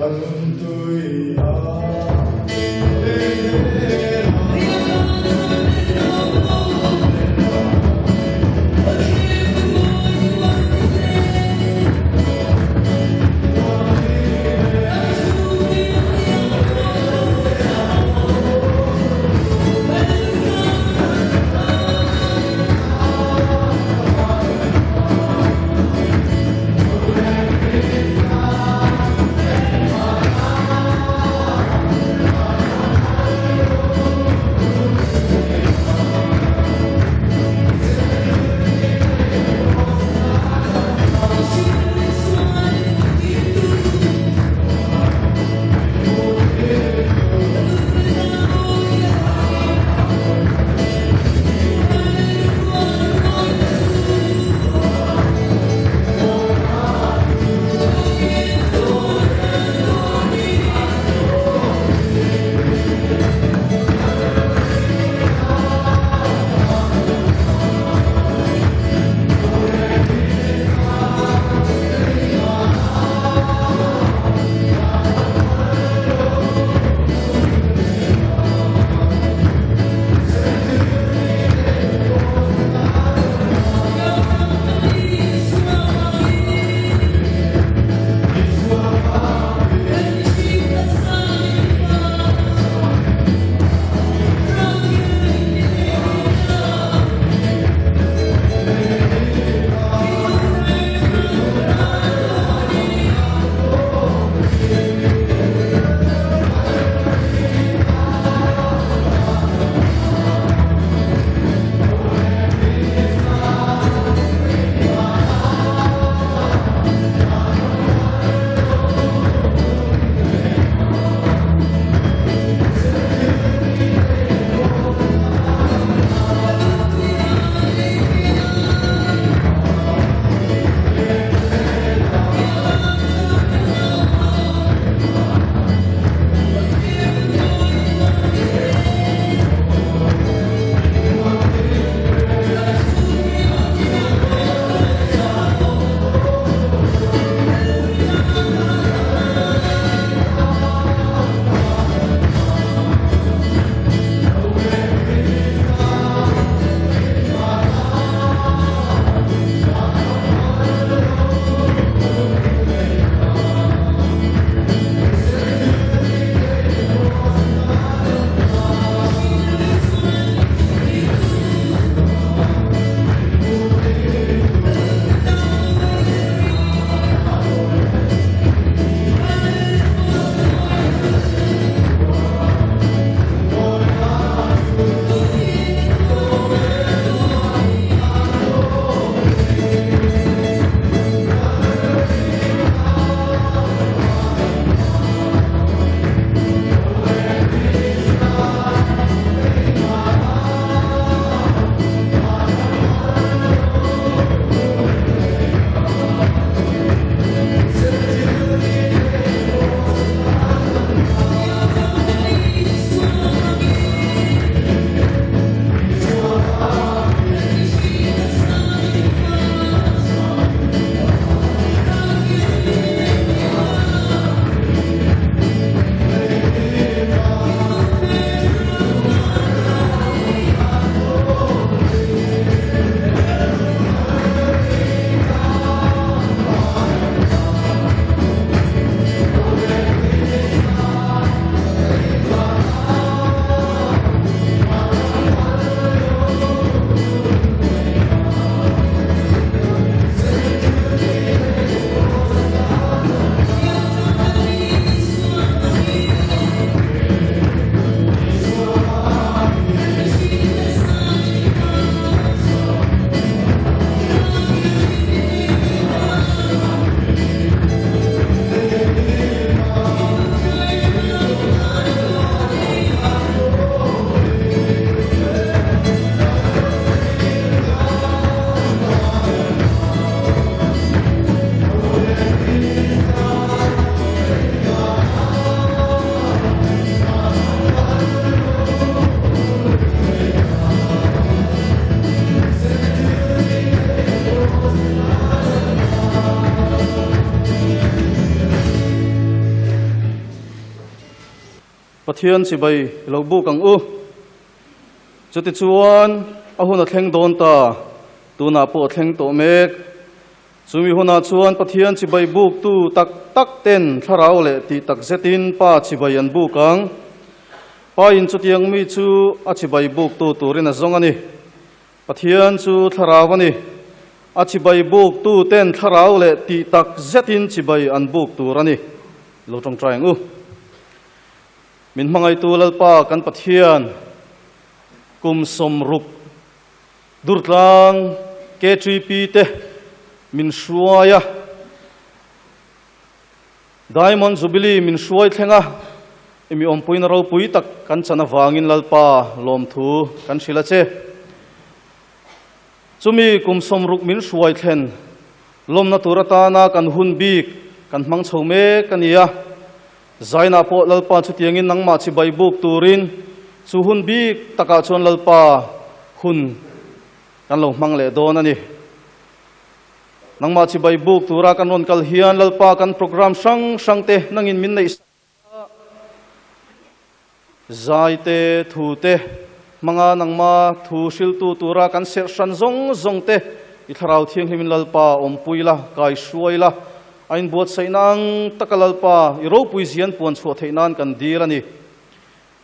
Ka nuntui a Pathian chibai i lo buk ang u. Chutichuan, a hun a thleng dawn ta, tunah pawh a thleng tawh mek. Chumi hunah chuan Pathian chibai buktu tak tak ten thlarau leh tih tak zetin Pa chibai an buk ang. Pa in chutiang mi chu a chibai buktu turin a zawng a ni. Pathian chu thlarau a ni. A chibai buktu ten thlarau leh tih tak zetin chibai an buk tur a ni. Lo tawngtai ang u. Min hmangaihtu Lalpa kan Pathian kum 60 Durtlang KTP te min hruai a, Diamond Jubilee min hruai thleng a, i mi awmpuina ropui tak kan chan avangin Lalpa lawmthu kan hrilh a che. Chumi kum 60 min hruai thlen lawmna tur atana kan hun bik kan hmang chho mek a ni a. Zainah pawh Lalpa chutiangin nangmah chibai buk turin chu hun bik takah chuan Lalpa hun kan lo hmang leh dawn a ni. Nangmah chibai buk tura kan rawn kal hian Lalpa kan program hrang hrang te nangin min neih sak a, zai te, thu te hmanga nangma thu hriltu tura kan serh hran zawng zawng te i Thlarau Thianghlimin Lalpa awmpui la, kai hruai la, a inbuatsaihna ang taka Lalpa i ropui zian puan chhuah theih nan kan dil a ni.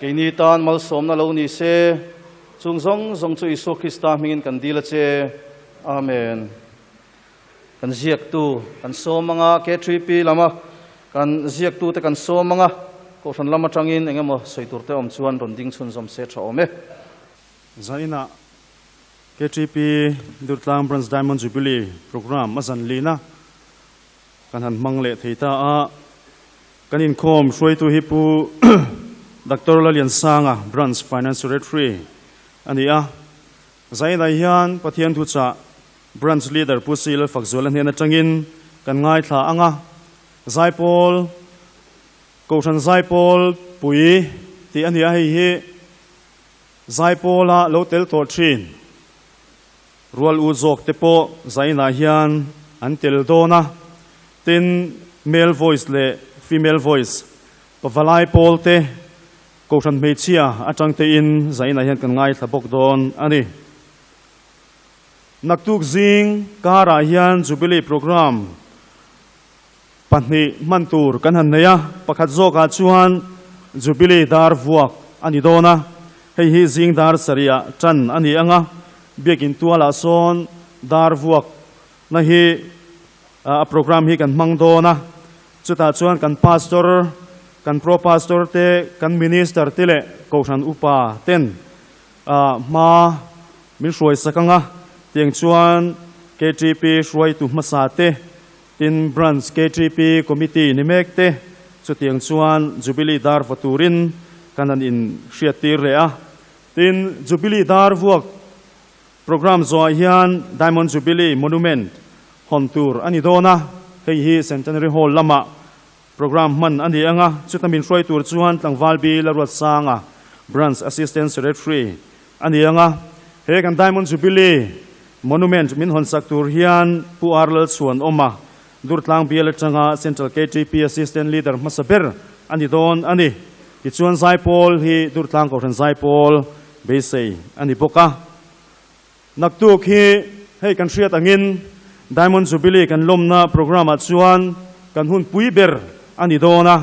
Keini tan malsawmna lo ni se, chung zawng zawng chu Isua Krista hmingin kan dil a che. Amen. Kan ziaktu kan sawm anga, K3P lama kan ziaktute kan sawm anga, Kohhran lam atangin eng emaw sawi turte awm chuan rawn ding chhunzawm se tha awm e. Zainah K3P Durtlang Branch Diamond Jubilee Programme a zan lina kan han hmang leh thei ta a. Kan inkhawm hruaitu hi Pu Doctor Laliansanga, Branch Finance Secretary a ni a. Zainah hian Pathian thuchah Branch Leader Pu Sil Fakzuala hnen atangin kan ngaithla ang a, Zaipawl, Kohhran Zaipawl pui tih a ni a, hei hi Zaipawla lo tel tawh thin rual u zawk te pawh Zainah hian an tel dawn a, tin male voice leh female voice pavalai pawl te Kohhran hmeichhia atang tein Zainah hian kan ngaithla bawk dawn a ni. Naktuk zing karah hian Jubilee Programme pahnih hman tur kan han nei a, pakhat zawkah chuan Jubilee dar vuak a ni dawn a, hei hi zing dar sarihah tan a ni ang a, Biakin tualah sawn dar vuak na hi a programme hi kan hmang dawn a, chutah chuan kan Pastor, kan Pro Pastor te, kan Minister te leh Kohhran Upa ten Hma min hruai sak ang a, tiang chuan KTP hruaitu hmasa te, tin Branch KTP Committee ni mek te chutiang chuan Jubilee dar va turin kan han in hriattir leh a. Tin, Jubilee dar vuak programme zawhah hian Diamond Jubilee Monument hawn tur a ni dawn a, hei hi Centenary Hall lamah Programme hman a ni ang a, chuta min hruai tur chuan Tlangval Bill a ruat sang a, Branch Assistant Secretary a ni ang a. He kan Diamond Jubilee Monument min hawn sak tur hian Pu R Lalchhuan awm a, Durtlang Bial atanga Central KTP Assistant Leader hmasa ber a ni dawn a ni. Tichuan Zaipawl hi Durtlang Kohhran Zaipawl beisei a ni bawk a. Naktuk hi hei kan hriat angin Diamond Jubilee kan lawmna programme ah chuan kan hun pui ber a ni dawn a.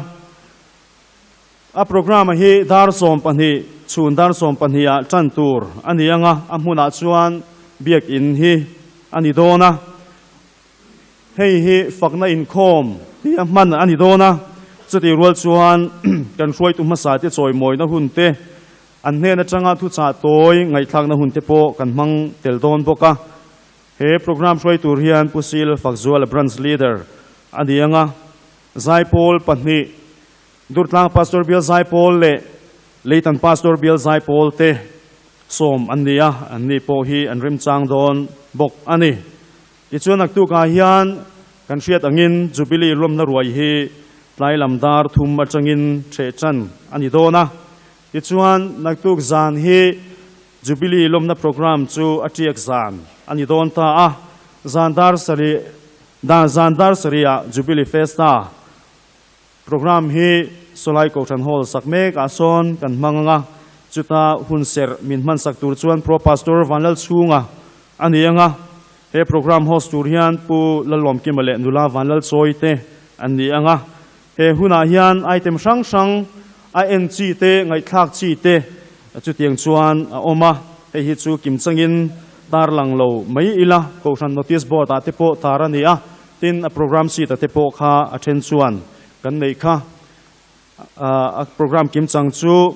A programme hi dar 12, chhun dar 12 ah tan tur a ni ang a, a hmunah chuan biakin hi a ni dawn a. Hei hi fakna inkhawm tia hman a ni dawn a, chutih rual chuan kan hruaitu hmasa te chawimawina hun te, An hnen atanga thuchah tawi ngaihthlakna hun te pawh kan hmang tel dawn bawk a. He programme hruai tur hian Pu Sil Fakzuala Branch Leader a ni ang a, Zaipawl pahnih, Durtlang Pastor Bial Zaipawl leh Leitan Pastor Bial Zaipawl te sawm an ni a, an ni pawh hi an remchang dawn bawk a ni. Tichuan naktukah hian kan hriat angin Jubilee lawmna ruai hi tlai lam dar thum atangin ṭheh ṭan a ni dawn a. Tichuan naktuk zan hi Jubilee lawmna programme chu a ṭiak zan a ni dawn ta a, zan dar sarih dan zan dar sarihah Jubilee Festa programme hi. Sawlai Kohhran Hall sak mek ah sawn kan hmang ang a, chuta hunserh min hman sak tur chuan Pro Pastor Vanlalchhunga a ni ang a, he program host tur hian Pu Lalawmkima leh Nula Vanlalchawi te an ni ang a, he hunah hian item hrang hrang a en chi te, ngaihthlak chi te chutiang chuan a awm a, hei hi chu kimchangin tarlang lo mai ila, Kohhran Notice Board ah te pawh tar a ni a, tin a program sheet ah te pawh kha a then chuan kan neih kha. A program kimchang chu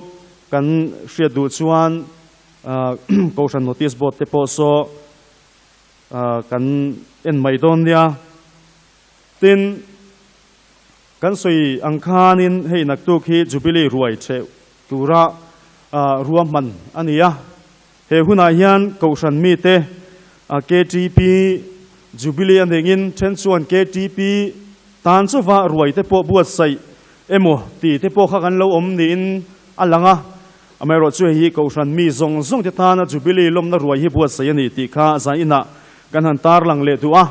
kan hriat duh chuan Kohhran Notice Board te pawh saw kan en mai dawn nia. Tin, kan sawi ang khanin hei naktuk hi Jubilee ruai theuh tura ruahman a ni a. He hunah hian Kohhran mite KTP Jubilee a nengin then chuan KTP tan chauva ruai te pawh buatsaih emaw tih te pawh kha kan lo awm niin a lang a. Amaherawhchu hei hi Kohhran mi zawng zawng te tana Jubilee lawmna ruai hi buatsaih a ni tih kha zaninah kan han tarlang leh duh a.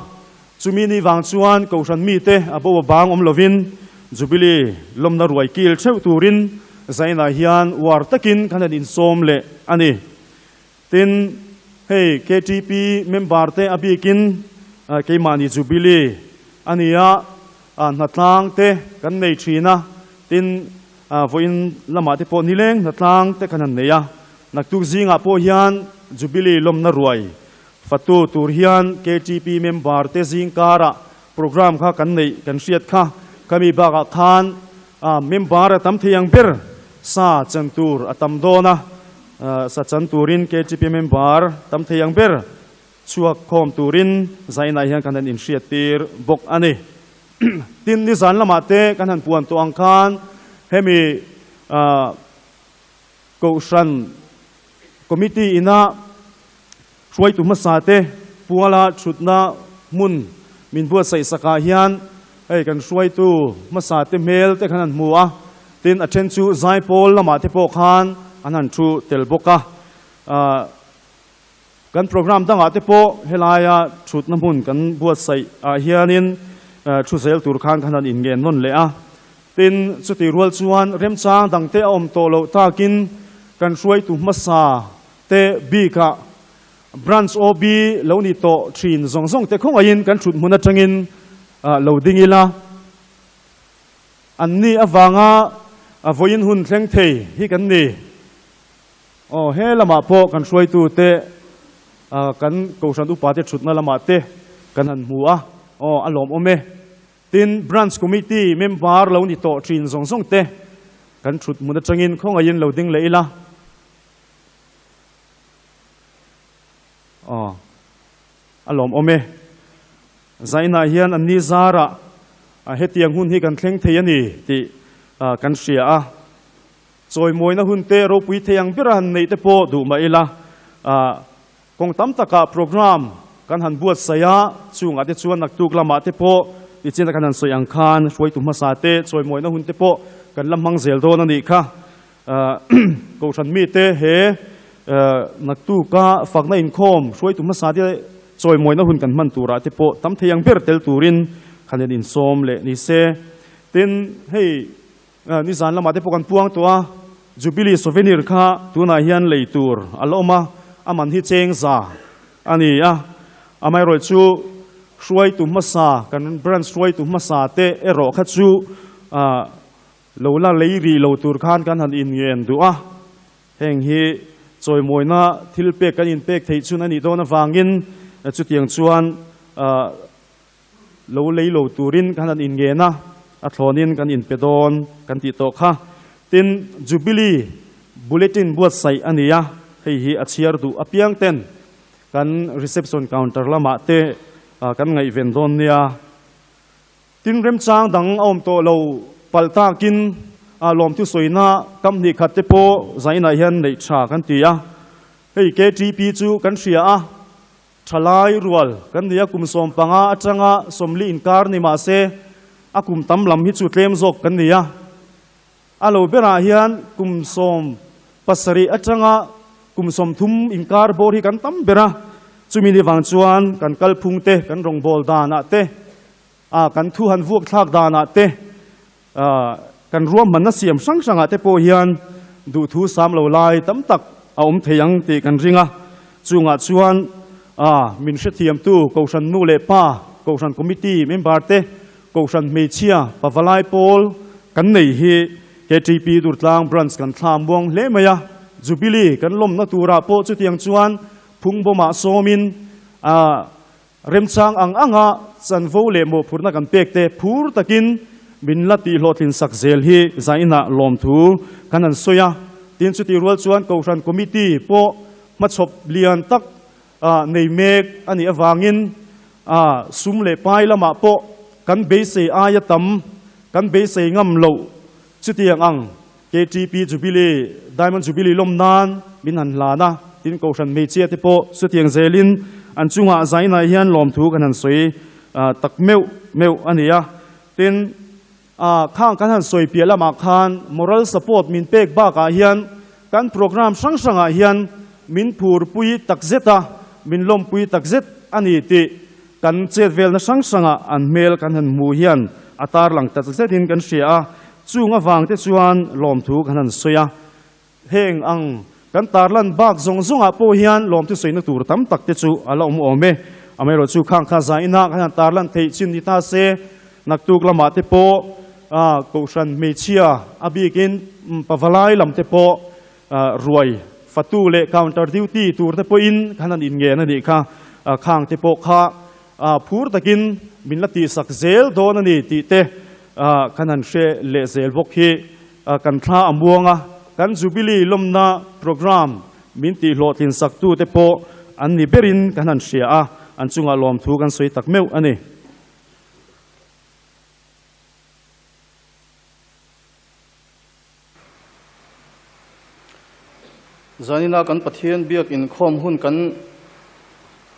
Chumi ni vang chuan Kohhran mite a bo a bang awm lovin Jubilee lawmna ruai kil theuh turin zainah hian uar takin kan han insawm leh a ni. Tin, hei KTP member te a bikin keimahni Jubilee a ni a, hnatlang te kan nei thin a, tin vawiin lamah te pawh nileng hnatlang te kan han nei a. Naktuk zingah pawh hian Jubilee lawmna ruai Fatu tur hian KTP member te zing karah program kha kan neih kan hriat kha. Khami bakah khan member a tam thei ang ber sa chan tur a tam dawn a, sa chan turin KTP member tam thei ang ber chhuak khawm turin zainah hian kan han inhriat tir bawk a ni. Tin, nizan lamah te kan han puan tawh ang khan hemi Kohhran Committee ina hruaitu hmasa te puala thutna hmun min buatsaih sakah hian hei kan hruaitu hmasa te hmel te khan an hmu a, tin a then chu zaipawl lamah te pawh khan an han thu tel bawk a. Kan program dangah te pawh helaia thutna hmun kan buatsaih ah hianin thu zel tur khan kan han inngen nawn leh a. Tin, chutih rual chuan remchang dangte a awm tawh loh takin kan hruaitu hmasa te bikah Branch OB lo ni tawh thin zawng zawng te khawngaihin kan thut hmun atangin lo ding ila. Anni avanga vawiin hun thleng thei hi kan ni. Aw, he lamah pawh kan hruaitute kan Kohhran upate thutna lamah te kan han hmu a, aw a lawmawm e. Tin, Branch Committee member lo ni tawh thin zawng zawng te kan thut hmun atangin khawngaihin lo ding leh ila. Aw, a lawmawm e. Zainah hian an ni zarah hetiang hun hi kan thleng thei a ni tih kan hria a. Chawimawina hun te ropui thei ang bera han neih te pawh duh mah ila, kawng tam takah program kan han buatsaih a, chungah te chuan naktuk lamah te pawh nichin a kan han sawi ang khan hruaitu hmasa te chawimawina hun te pawh kan la hmang zel dawn a nih kha. Kohhran mite he naktuka fakna inkhawm hruaitu hmasa te chawimawina hun kan hman turah te pawh tam thei ang ber tel turin khan in insawm leh ni se. Tin, hei Nizan lamah te pawh kan puang tawh a, Jubilee souvenir kha tunah hian lei tur a la awm a, a man hi cheng za a ni a. Amaherawhchu chu hruaitu hmasa, kan branch hruaitu hmasa te erawh kha chu lo la lei rih lo tur khan kan han inngen duh a. Heng hi chawimawina thil pek kan inpek theih chhun a nih dawn avangin chutiang chuan Lo lei lo turin kan han inngen a, a thlawnin kan inpe dawn kan tih tawh kha. Tin, Jubilee Bulletin buatsaih a ni a, hei hi a chhiar duh apiang ten kan reception counter lamah te kan ngaihven dawn nia. Tin, remchang dang a awm tawh lo palh takin lawmthu sawina kam hnih khat te pawh zainah hian neih tha kan ti a. Hei KTP chu kan hria a. Thalai rual kan ni a, kum 15 atanga 40 inkar ni mah se a kum tam lam hi chu tlem zawk kan ni a. A lo berah hian kum 17 atanga kum 30 inkar bawr hi kan tam ber a, chumi ni vang chuan kan kalphung te, kan rawngbâwl danah te, kan thu han vuak thlak danah te, Kan ruahmanna siam hrang hrangah te pawh hian duhthu sam lo lai tam tak a awm thei ang tih kan ring a. Chungah chuan a min hrethiamtu Kohhran nu leh pa, Kohhran Committee member te, Kohhran hmeichhia pavalai pawl kan nei hi KTP Durtlang Branch kan thla muang hle mai a. Jubilee kan lawmna turah pawh chutiang chuan phungbawmah sawmin a Remchang ang anga chanvo leh mawhphurhna kan pek te phur takin min la tihhlawhtlin sak zel hi zainah lawmthu kan han sawi a. Tin, chutih rual chuan Kohhran Committee pawh hmachhawp lian tak nei mek a nih avangin sum leh pai lamah pawh kan beisei aia tam kan beisei ngam loh chutiang ang KTP Jubilee, Diamond Jubilee lawm nan min han hlan a, tin Kohhran hmeichhia te pawh chutiang zelin an chungah zainah hian lawmthu kan han sawi tak meuh meuh a ni a. Tin, khang kan han sawi piah lamah khan moral support min pek bakah hian kan program hrang hrangah hian min phurpui takzet a, min lawmpui takzet a ni tih Kan chetvelna hrang hrangah an hmel kan han hmuh hian a tarlang ta zetin kan hria a, chung avangte chuan lawmthu kan han sawi a. Heng ang kan tarlan bak zawng zawngah pawh hian lawmthu sawina tur tam tak te chu a la awm awm e. Amaherawhchu khang kha zaina kan han tarlan theih chin ni ta se, naktuk lamah te pawh Kohhran hmeichhia a bikin pavalai lam te pawh Ruai fatu leh counter duty tur te pawhin khan an inngen a nih kha. Khang te pawh kha phur takin min la tihsak zel dawn a ni tih te khan han hre leh zel bawk hi kan thla a muang a. Kan Jubilee lawmna programme min tihhlawhtlin saktu te pawh an ni berin kan han hria a, an chungah lawmthu kan sawi tak meuh a ni. Zanina kan Pathian biak inkhawm hun kan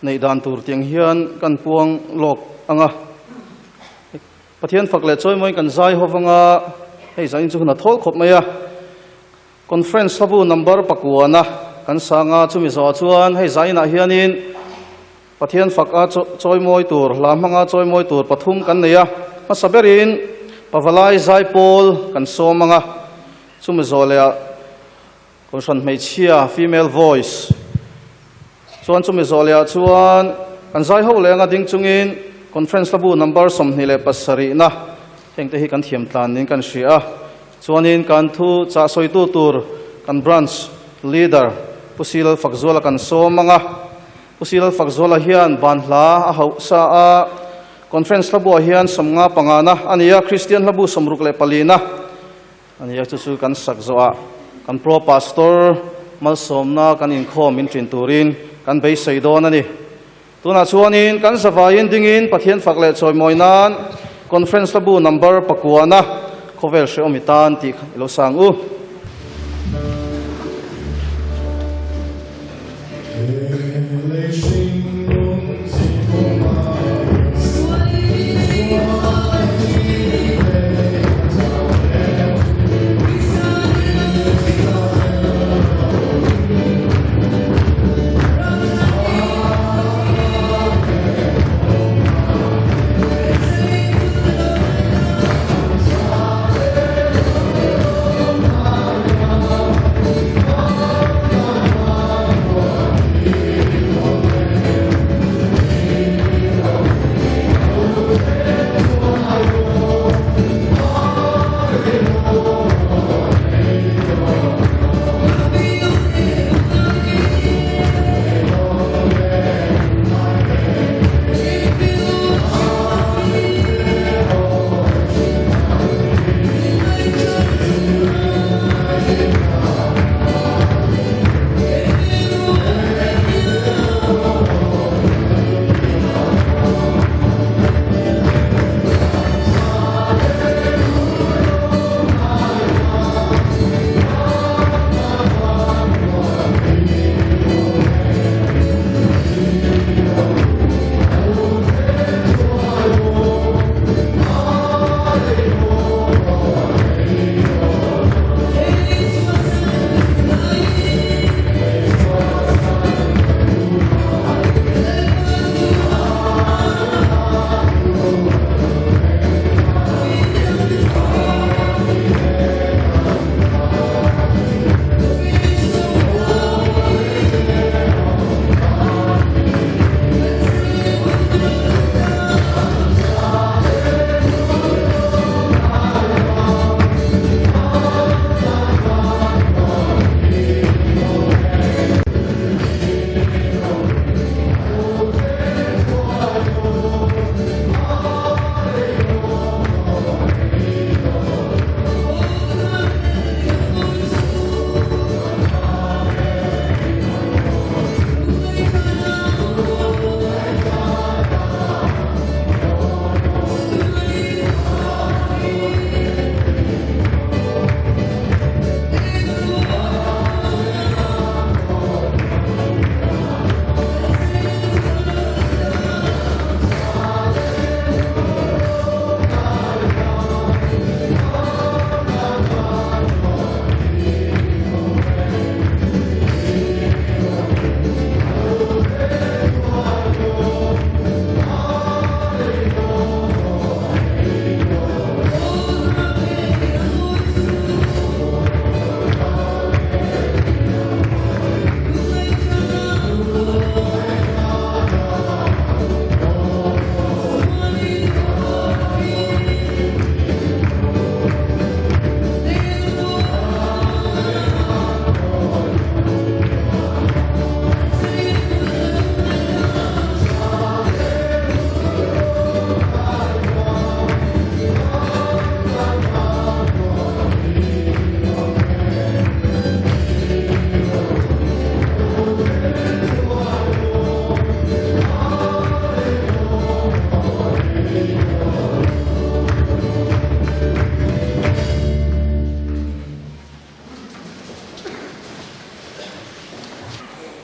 neih dan tur tiang hian kan puang lawk ang a. Pathian fak leh chawimawiin kan zai ho vang a, hei zanin chu hun a thawl khawp mai a. Conference hlabu number pakuana kan sang a, chumi zawhah chuan hei zaninah hianin Pathian fak a chawimawi tur, hla hmanga chawimawi tur pathum kan nei a. Hmasa berin Pavalai Zaipawl kan sawm ang a, chumi zawh leh ah Kohhran Hmeichhia, Female Voice, chuan chumi zawh leh ah chuan kan zai ho leh anga ding chungin Conference hlabu number 27 na hengte hi kan thiam tlan niin kan hria a. Chuanin kan thu chah sawitu tur kan Branch Leader Pu Silal Fakzuala kan sawm ang a. Pu Silal Fakzuala hian ban hla a hauh sa a, Conference hlabuah hian sawmnga pangana a ni a, Kristian hlabu 64 na a ni a, chu chu kan sak zawhah kan Pro Pastor malsawmna kan inkhawm min ṭin turin kan beisei dawn a ni. Tunah chuanin kan zavaiin dingin Pathian fak leh chawimawi nan Conference hlabu number pakuana khawvel hrehawm i tan tih i lo sang u.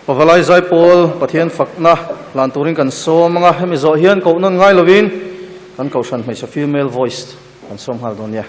Pavalai Zaipawl Pathian fakna hlan turin kan sawm anga hemi zawh hian koh nawn ngai lovin kan kohhran hmeichhe female voice kan sawm nghal dawn nia.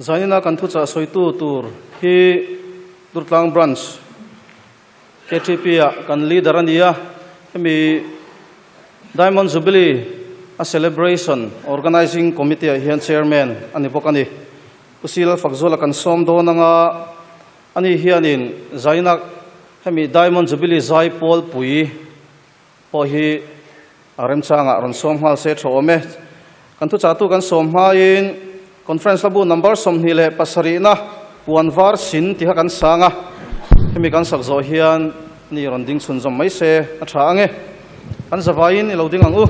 Zainina kan thu cha soitu tur hi Durtlang branch KTP a kan leader ania hemi Diamond Jubilee a celebration organizing committee ah hian chairman ani bawk ani. Pu Sil Fakzuala kan sawm dawn anga ani hianin zaina hemi Diamond Jubilee zai pawl pui pawh hi a remchangah rawn sawm nghal se tha awm e. Kan thuchahtu kan sawm hmain conference labu number 27 na puan var sin ti kha kan sang a, hemi kan sak zawh hian ni rawn ding chhun zawm mai se a tha ange. Kan zavaiin i lo ding ang u.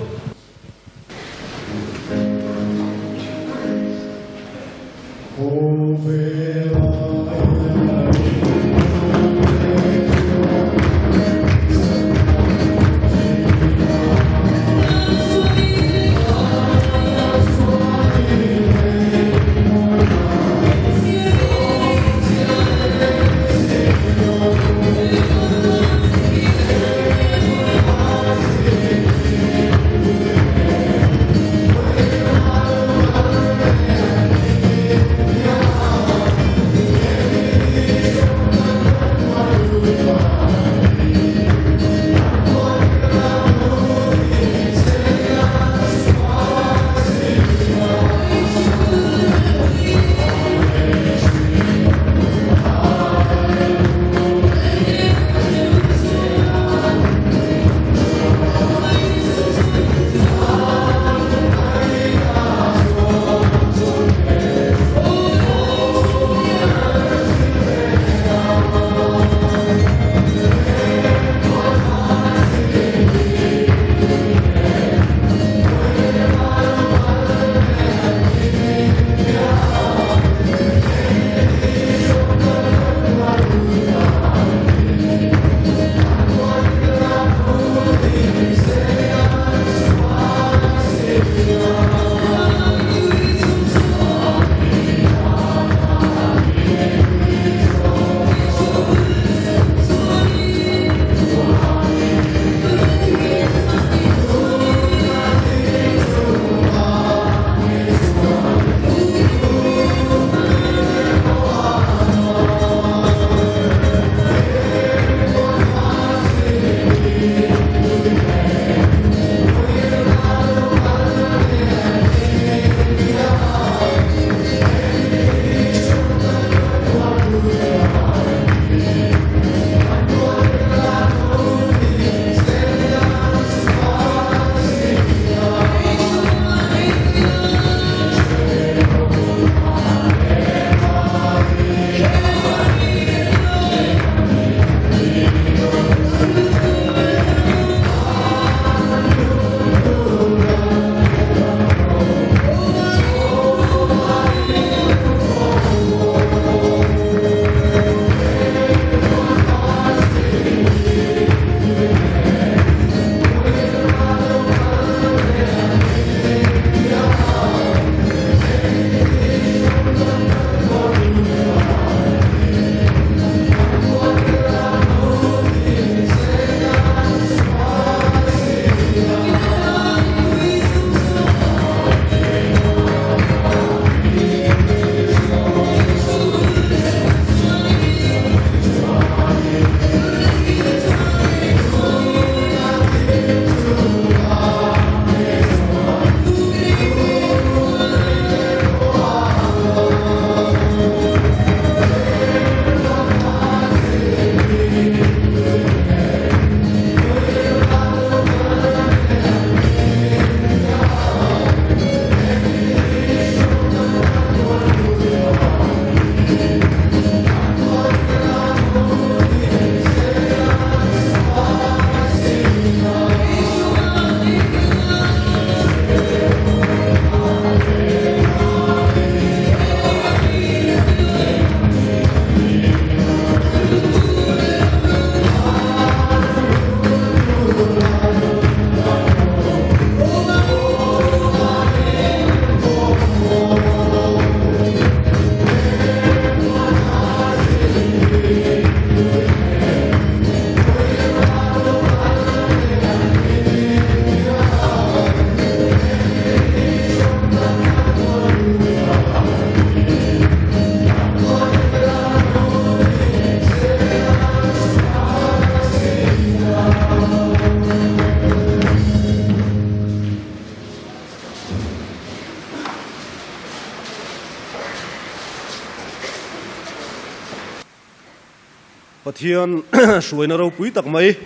Pathian hruaina ropui tak mai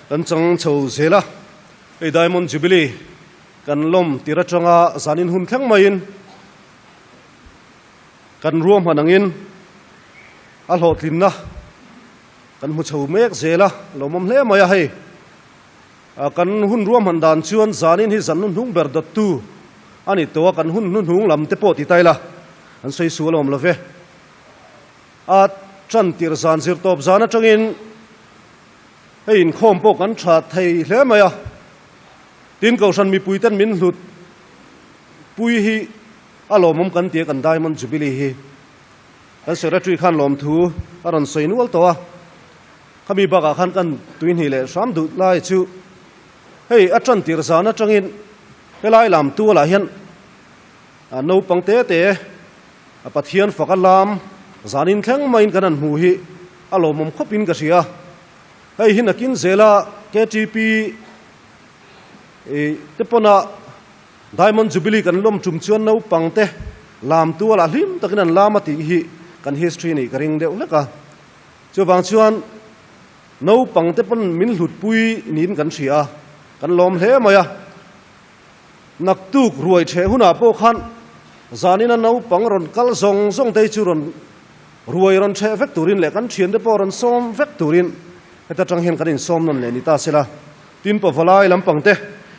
kan chang chho zel a, hei Diamond Jubilee kan lawm tir atanga zanin hun thleng maiin kan ruahman angin a hlawhtlinna kan hmu chho mek zel a, lawmawm hle mai a hei. Kan hun ruahman dan chuan zanin hi zan hnuhnung ber dawttu a ni tawh a, kan hun hnuhnung lam te pawh ti ta ila an sawi sual awm lo ve. A tan tir zan zir tawp zan atangin hei inkhawm pawh kan tha thei hle mai a, tin Kohhran mipui ten min hlut pui hi a lawmawm kan ti a, kan Diamond Jubilee hi kan Secretary khan lawmthu a rawn sawi nual tawh a, khami bakah khan kan tuihnih leh hram duh lai chu hei a tan tir zan atangin helai lam tualah hian naupang te te A Pathian fak a lam zanin thleng maiin kan han hmu hi a lawmawm khawpin ka hria. Hei hi nakin zela ktp te pawna Diamond Jubilee kan lawm tum chuan naupang te lam tualah hlim takin an lam a tih hi kan history nih ka ring deuh hlek a. Chuvang chuan naupang te pawn min hlutpui niin kan hria a, kan lawm hle mai a. Naktuk ruai ṭheh hunah pawh khan zanina naupang rawn kal zawng zawng te hi chu rawn ruai rawn ṭheh vek turin leh kan ṭhiante pawh rawn sawm vek turin heta ṭang hian kan insawm nawn leh ni ta sela. Tin, Pavalai lampang te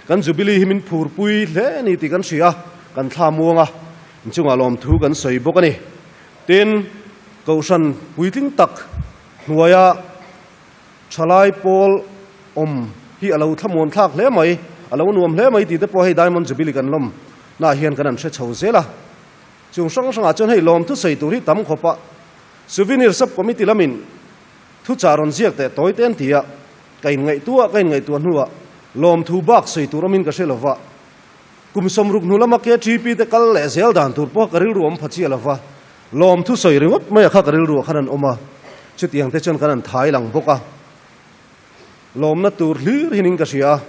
kan Jubilee hi min phurpui hle ni tih kan hria a, kan thla muang a, inchungah lawmthu kan sawi bawk a ni. Tin, Kohhran puitling tak hnuaia Thalai pawl awm hi a lo thlamuan thlak hle mai, a lo nuam hle mai tih te pawh hei Diamond Jubilee kan lawm naah hian kan han hre chho zel a. Chung hrang hrangah chuan hei lawm thusawi tur hi tam khawp a, Souvenir Sub Committee lamin thuchah rawn ziak teh tawi te an ti a, ka inngaihtuah ka inngaihtuah hnuah lawmthu bak sawi tur awmin ka hre lo va, kum sawmruk hnu lama KTP te kal leh zel dan tur pawh ka rilru awm pha chiah lo va. Lawm thusawi ringawt mai a kha ka rilru ah khan an awm a, chutiang te chuan kan han thai lang bawk a. Lawmna tur hlir hin in ka hria a,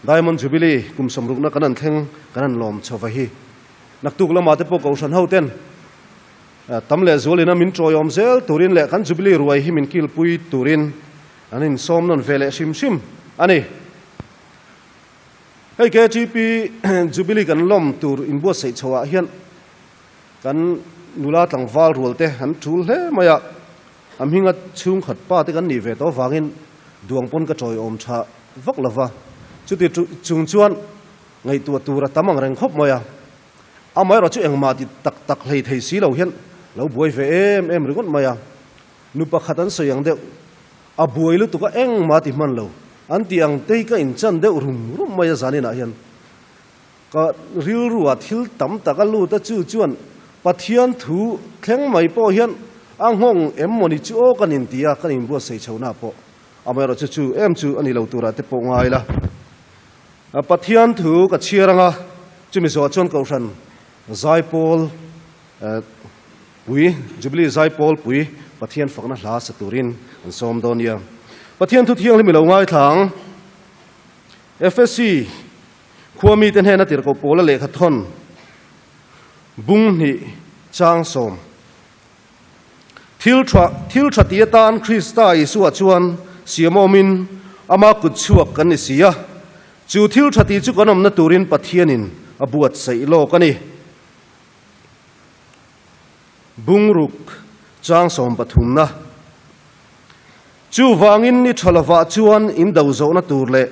Diamond Jubilee kum sawmrukna kan han thleng kan han lawm chho va hi. Naktuk lamah te pawh Kohhran ho ten tam leh zualin a min tawiawm zel turin leh kan Jubilee ruai hi min kilpui turin an insawm nawn ve leh hrim hrim a ni. Hei KTP Jubilee kan lawm tur inbuatsaih chho ah hian Kan nula tlangval rual te an tul hle mai a, a hminga chhungkhat pa te kan nih ve tawh avangin duang pawn ka tawiawm tha vak lo va, chuti chung chuan ngaihtuah tur a tam ang reng khawp mai a, amaherawh chu engmah ti tak tak hlei thei si lo hian lo buai ve em em ringawt mai a, nu pakhat an sawi ang deuh, a buai lutuk a engmah ti hman lo, an tih ang te hi ka inchan deuh rum rum mai a zaninah hian. Ka rilruah thil tam tak a lut a, chu chuan Pathian thu thleng mai pawh hian a nghawng em mawni chu aw kan inti a, kan inbuatsaih chhohna pawh amaherawh chu chu em chu a ni lo turah te pawh ngai la. Pathian thu ka chhiar anga chumi zawhah chuan Kohhran Zaipawl pui, Jubilee Zaipawl pui Pathian fakna hla sa turin an sawm dawn nia. Pathian thu thianghlim i lo ngaithla ang. FSC. Khua mite hnena tirhkoh Paula lehkha thawn bung hnih chang sawm. Thil tha thil tha ti atan Krista Isua chuan siamawmin ama kut chhuak kan ni si a, chu thil tha ti chu kan awmna turin Pathianin a buatsaih lawk a ni. Bung ruk chang sawm pathumna. Chuvangin ni tha lovah chuan in do zawhna tur leh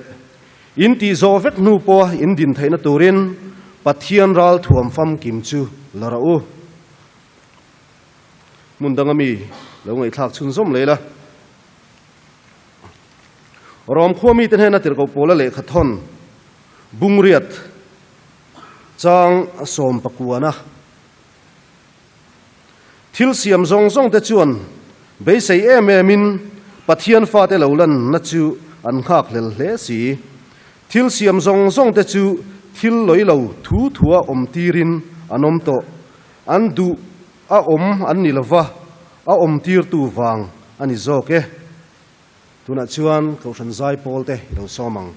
in tih zawh vek hnu pawha in din theihna turin Pathian ral thuam famkim chu la rawh u. Hmun danga mi lo ngaihthlak chhunzawm leh la. Rom khua mite hnena tirhkoh Paula lehkha thawn Bungriat chang sawmpakuana. Thil siam zawng zawng te chuan beisei em em in Pathian fate lo lanna chu an nghakhlel hle si. Thil siam zawng zawng te chu thil lawih lo thu thua awm tirin an awm tawh. An duh a awm an ni lova, a awm tirtu vang a ni zawk e. Tunah chuan Kohhran Zaipawl te i lo sawm ang.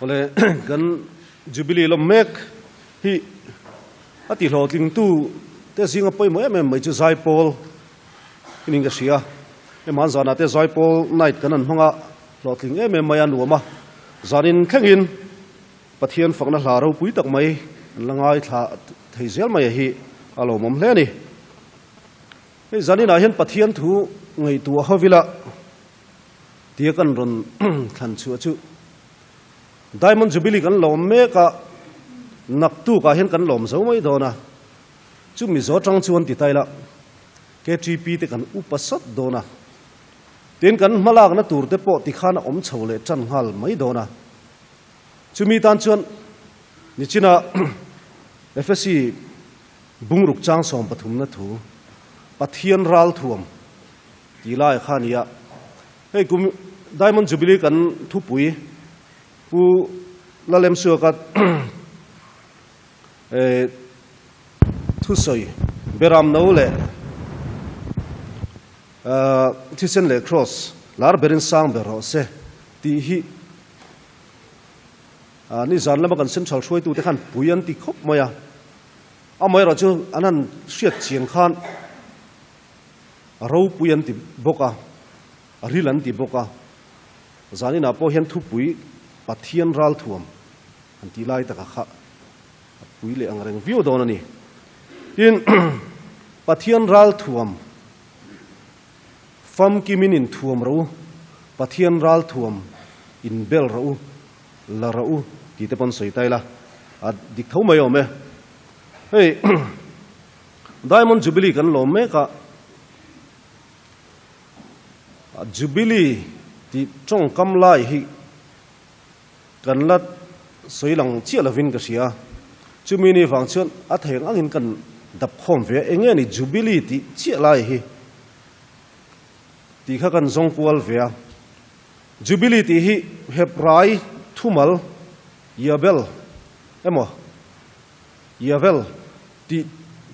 Awle kan Jubilee lawm mek hi a ti hlawhtling tu te zinga pawimawh em em mai chu Zaipawl in ka hria. Hema an zanah te Zaipawl night kan han hmang a, hlawhtling em em mai a nuam a. Zanin thlengin Pathian fakna hla ropui tak mai an la ngaithla thei zel mai a hi a lawmawm hle a ni. Hei zaninah hian Pathian thu ngaihtuah ho ila tia kan rawn thlan chhuah chu Diamond Jubilee kan lawm mek a, naktukah hian kan lawm zo mai dawn a, chu Mizo atang chuan ti ta ila KTP te kan upa sawt dawn a, tin kan hmalakna tur te pawh tikhan a awm chho leh tan nghal mai dawn a. Chumi tan chuan nichina Efesi bungruk chang 13na thu, Pathian ralthuam tih lai kha a ni a. Hei kum Diamond Jubilee kan thupui Pu Lalemsuaka thusawi Beram no leh thisen leh Kraws lar berin sang ber rawh se tih hi Nizan lama kan Central hruaitute khan pui an ti khawp mai a, amaherawh chu an han hriat chian khan ropui an ti bawk a, ril an ti bawk a, zaninah pawh hian thupui Pathian ralthuam an tih lai taka kha a pui leh ang reng viau dawn a ni. Tin, Pathian ralthuam Famkimin in thuam rawh u, Pathian ral thuam in bel rawh u, la rawh u tih te pawn sawi ta ila, a dik tho mai awm e. Hei Diamond Jubilee kan lawm mek a, Jubilee tih tawngkam lai hi kan la sawi lang chiah lovin ka hria. Chumi ni vang chuan a thei ang angin kan dap khawm ve a, eng nge ni Jubilee tih chiah lai hi tih kha kan zawng kual ve a. Jubilee tih hi Hebrai thumal Yabel emaw Yavel tih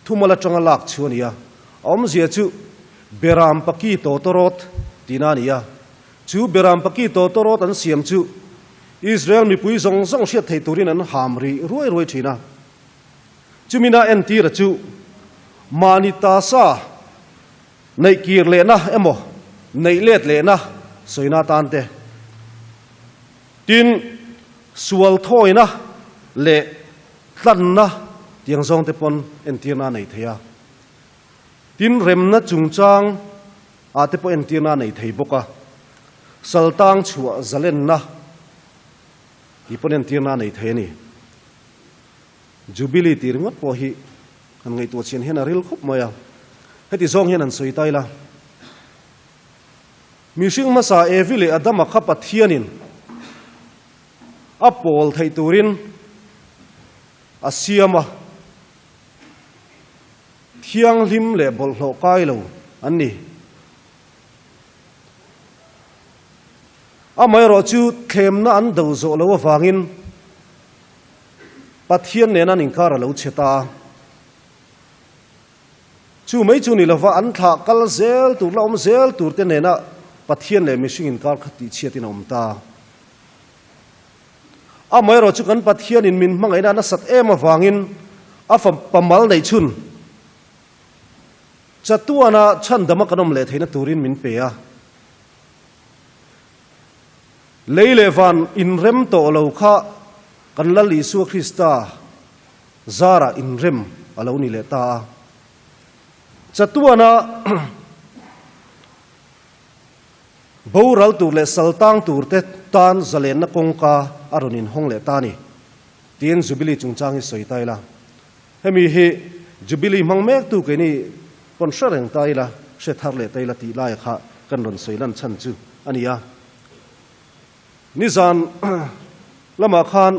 thumal atanga lak chu a ni a. A awmzia chu Beram Paki Tawtawrawt tihna a ni a. Chu Beram Paki Tawtawrawt an siam chu Israel mipui zawng zawng hriat thei turin an ham ri ruai ruai thin a. Chumina entira chu mahni tasa neih kir lehna emaw neih let lehna sawina atan te, tin sual thawina leh tlanna tiang zawng te pawn entirna a nei thei a. Tin remna chungchang ah te pawh entirna a nei thei bawk a, saltang chhuah zalenna tih pawn entirna a nei thei a ni. Jubilee tih ringawt pawh hi han ngaihtuah chian hian a ril khawp mai a, heti zawng hian han sawi ta ila, Mihring hmasa Evi leh Adama kha Pathianin a pawl theih turin a siam a, Thianghlim leh bawlhhlawh kai lo an ni. Amaherawh chu thlemna an do zawh lo avangin Pathian nena an inkar a lo chhe ta a. Chu mai chu ni lova an thlah kal zel tur la awm zel tur te nena Pathian leh mihring inkar kha tihchhiatin a awm ta. Amaherawh chu kan Pathianin min hmangaihna a nasat em avangin a fapa mal neih chhun chatuana chhandama kan awm leh theihna turin min pe a. Lei leh van inrem tawh lo kha kan Lal Isua Krista zarah inrem a lo ni leh ta a. Chatuana Boral tur leh saltang tur te tan zalenna kawngka a rawn inhawng leh ta a ni, tiin Jubilee chungchang hi sawi ta ila. Hemi hi Jubilee hmang mektu keini pawn hre reng ta ila, hre thar leh ta ila tih laia kha kan rawn sawi lan chhan chu a ni a. Nizan lamah khan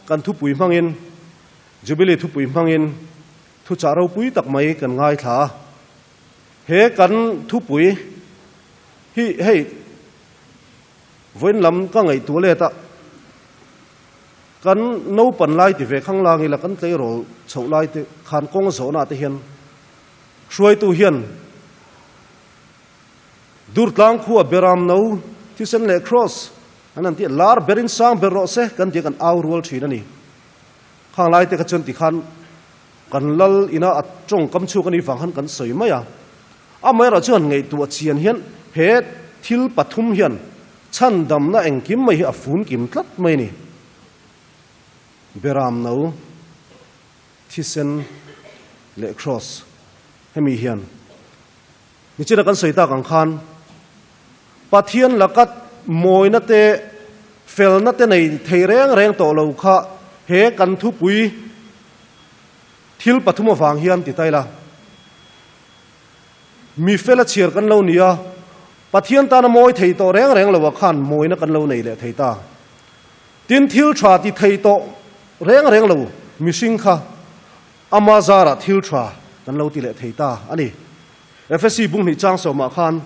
kan thupui hmangin, Jubilee thupui hmangin thuchah ropui tak mai kan ngaithla a. He kan thupui hi hei vawiin lam ka ngaihtuah let a, kan naupan lai ti ve khang lang ila kan tleirawl chhoh lai te khan kawng zawhna te hian hruaitu hian Durtlang khua Beram no thisen leh Kraws an han ti a, lar berin sang ber rawh se kan ti a kan au rual thin a ni. Khang lai te kha chuan tikhan kan lal ina a tawngkam chhuak a nih vang khan kan sawi mai a. Amaherawh chuan ngaihtuah chian hian he thil pathum hian chhandamna engkim mai hi a funkim tlat mai a ni. Beram no thisen leh Kraws hemi hian Nichina kan sawi tak ang khan Pathian laka mawina te, felna te nei thei reng reng tawh lo kha he kan thupui thil pathum avang hian ti ta ila. Mi fela chhiar kan lo ni a, Pathian tana mawi thei tawh reng reng lo ah khan mawina kan lo nei leh thei ta. Tin, thil tha ti thei tawh reng reng lo mihring kha Ama zarah thil tha kan lo ti leh thei ta a ni. Efesi bunghnih chang sawmah khan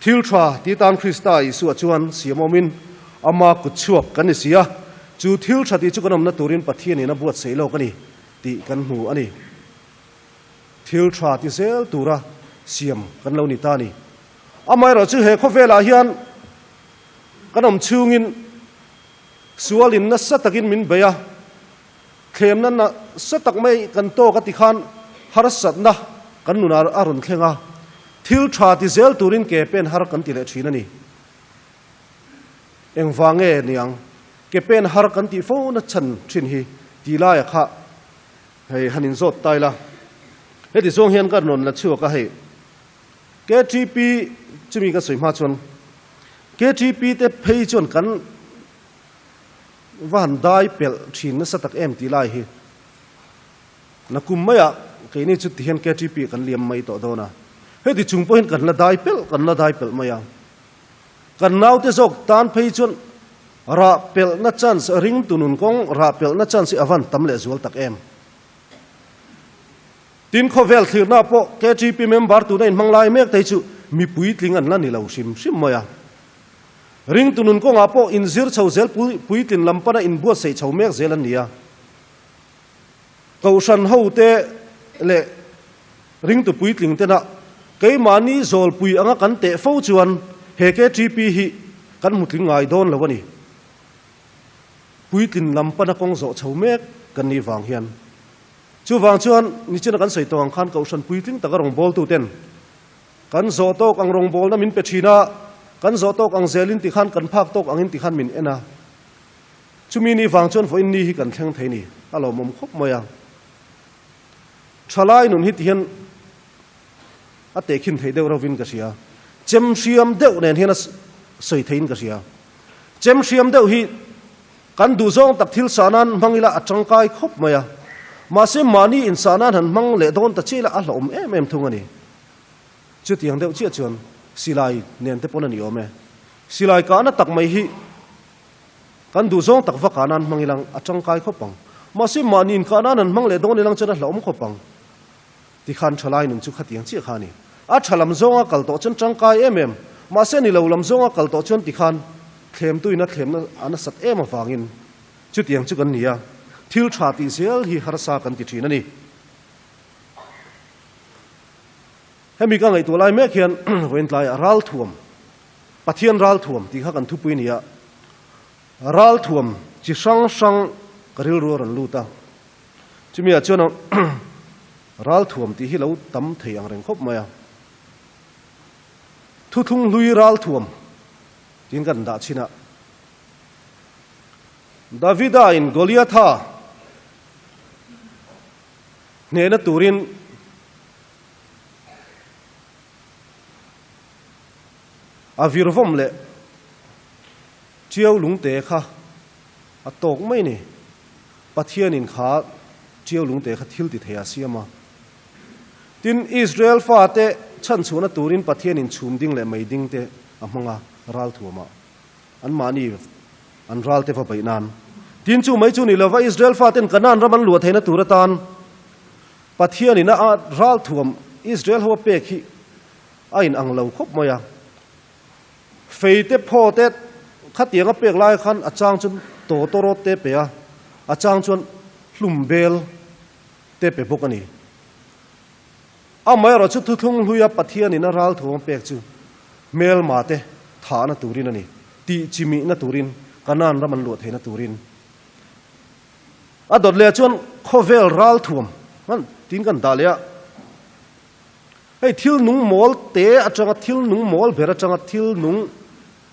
thil tha ti tan Krista Isua chuan siam awmin ama kut chhuak kan ni si a, chu thil tha tih chu kan awmna turin Pathianin a buatsaih lawk a ni tih kan hmu a ni. Thil tha ti zel tura siam kan lo ni ta a ni. Amaherawhchu he khawvelah hian kan awm chhungin sualin nasa takin min bei a, Thlemna nasa tak mai kan tawk a ti khan harsatna kan nunah a rawn thleng a, thil tha ti zel turin ke pen har kan ti leh thin a ni. Engvang nge niang ke pen har kan tih fo na chhan thin hi ti laia kha hei han inzawt ta ila. Heti zawng hian ka rawn la chhuak a hei KTP chumi ka sawi hma chuan KTP te phei chuan kan Va han dai pelh thin nasa tak em tih lai hi nakum maiah keini chu tihian KTP kan liam mai tawh dawn a, heti chung pawhin kan la dai pelh kan la dai pelh mai a, kan naute zawk tan phei chuan rah pelhna chance ring tunun kawng rah pelhna chance hi a van tam leh zual tak em. Tin khawvel thlirna pawh KTP member tuna inhmang lai mek te hi chu mipui tling an la ni lo hrim hrim mai a. Ringtu nun kawngah pawh inzir chho zel puitlin lam pana inbuatsaih chho mek zel an ni a. Kohhran hote leh ringtu puitling tena keimahni zawlpui anga kan teh fo chuan he KTP hi kan hmu tling ngai dawn lo a ni. Puitlin lam pana kawng zawh chho mek kan nih vang hian. Chuvang chuan nichina kan sawi tawh ang khan kohhran puitling taka rawngbawltuten Kan zawh tawk ang rawngbawlna min pe thin a, kan zawh tawk ang zelin ti khan kan phak tawk angin ti khan min en a. Chumi ni vang chuan vawiin ni hi kan thleng thei ni, a lawmawm khawp mai a. Thalai nun hi ti hian a tehkhin theih deuh rovin ka hria. Chem hriam deuh nen hian a sawi theiin ka hria. Chem hriam deuh hi kan duhzawng tak thil sah nan hmang ila a tangkai khawp mai a. Mahse mahni insah nan han hmang leh dawn ta chiah ila a hlauhawm em em thung a ni. Chutiang deuh chiah chuan silai nen te pawn a ni awm e. Silai kahna tak mai hi kan duhzawng tak va kah nan hmang ilang a tangkai khawp ang. Mahse mahni inkah nan han hmang leh dawn ilang chuan a hlauhawm khawp ang. Tikhan thalai nun chu khatiang chiah kha a ni. A tha lam zawnga kal tawh chuan tangkai em em. Mahse ni lo lam zawnga kal tawh chuan tikhan thlemtuina thlemna a nasat em avangin chutiang chu kan ni a. Thil tha tih zel hi harsa kan ti thin a ni. Hemi ka ngaihtuah lai mek hian vawiin tlaiah ralthuam, Pathian ralthuam tih kha kan thupui nia, ralthuam chi hrang hrang ka rilru a rawn lut a, chumi ah chuan ralthuam tih hi lo tam thei ang reng khawp mai a, thuthlung hlui ralthuam tiin kan dah chhin a, Davida in Goliatha Hnehna turin a virvawm leh Tiau lungte kha a tawk mai ni. Pathianin kha Tiau lungte kha thil ti thei a siam a. Tin, Israel fate chhanchhuahna turin Pathianin chhum ding leh mei ding te a hmang a, ralthuamah anmahni an ralte va beih nan. Tin chu mai chu ni lova Israel faten Kanaan ram an luah theihna tur atan Pathianin a ralthuam Israel ho a pek hi a in ang lo khawp mai a. Fei te phaw te khatiang a pek lai khan a chang chuan tawtawrawt te pe a, a chang chuan hlum bel te pe bawk a ni. Amaherawh chu thuthlung hluia Pathianin a ralthuam a pek chu hmelma te thahna turin a ni, tih chimihna turin, Kanaan ram an luah theihna turin. A dawt leh chuan khawvel ralthuam hman tiin kan dah leh a. Hei thil nung mawl te atanga thil nung mawl ber atanga thil nung